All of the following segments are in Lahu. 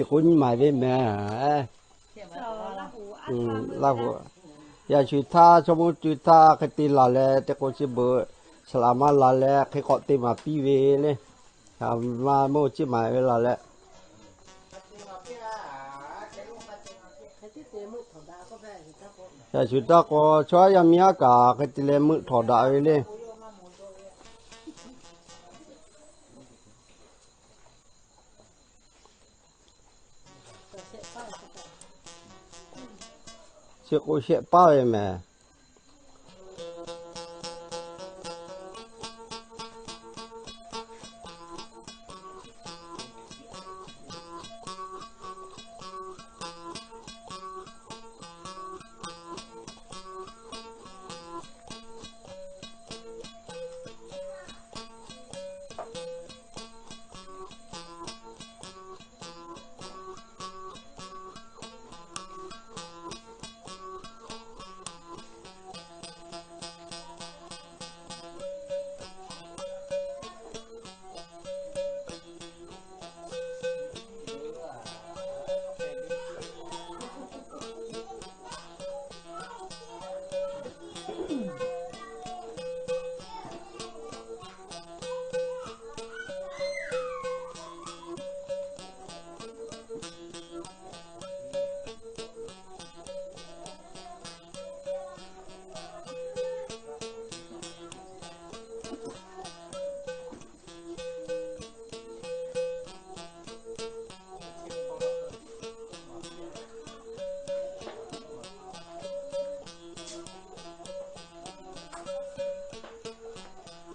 Te k'o nyi ma ve meh. Laˇ hu, yaꞈ shu htaˇ chaw mawˇ tu htaˇ hk'e te laˬ leh, te k'o chi beuꞈ saˍ laˍ ma laˬ leh hk'e k'awꞈ te maˍ piˇ ve le. Saˍ laˍ ma mawˇ chiˇ maˍ ve laˬ leh, yaꞈ shu htaˇ k'o chaw yaˇ miˇ haˉ kaꞈ hk'e te leh meuˆ htawˍ daꞈ ve le. Chi k'o shehˆ paˉ ve mehˍ.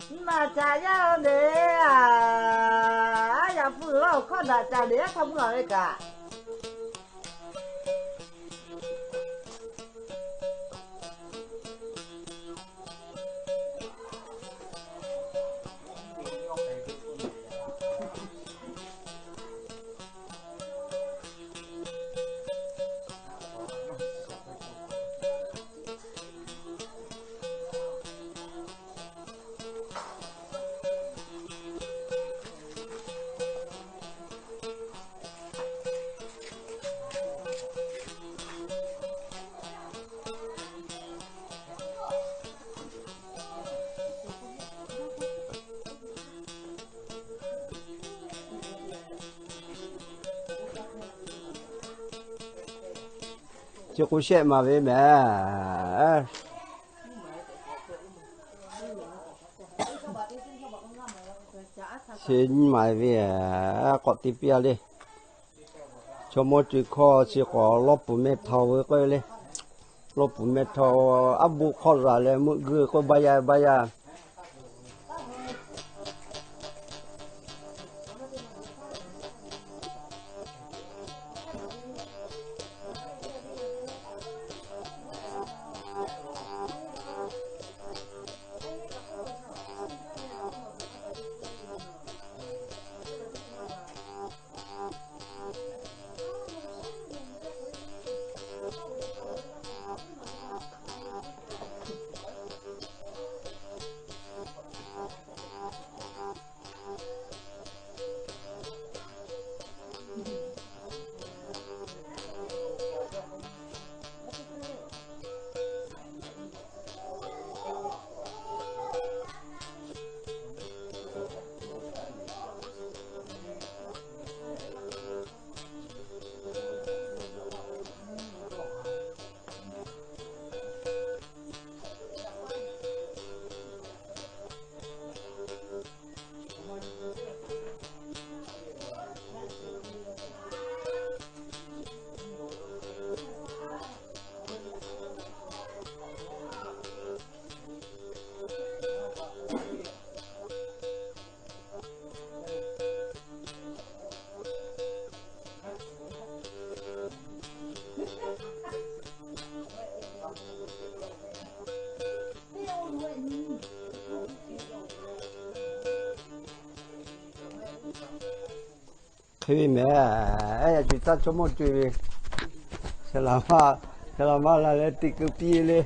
Nyi ma ca yaˇ oˇ ve, yaꞈ pu awˬ hkawˇ daꞈ ca le, yaꞈ hk'aˇ mvuhˇ a ve kaꞈ. Chi k'o shehˆ maˍ ve mehˍ. Chi nyiˇ maˍ ve, k'awꞈ te piˇ a le. Chaw mawˇ co-e hkawˇ chi k'awꞈ lawˇ puˍ meh htaw ve k'oˆ ve le. Lawˇ puˍ meh htaw, aˉ buˆ hk'awˇ zaˬ leh meuˆ guiˇ k'oˆ baˇ yaˇ baˇ yaˇ. Hk'e ve mehˍ, yaꞈ cuˬ taˇ chaw mawˇ co-e ve, saˍ laˍ maˇ la leh teˇ keu piˇ le.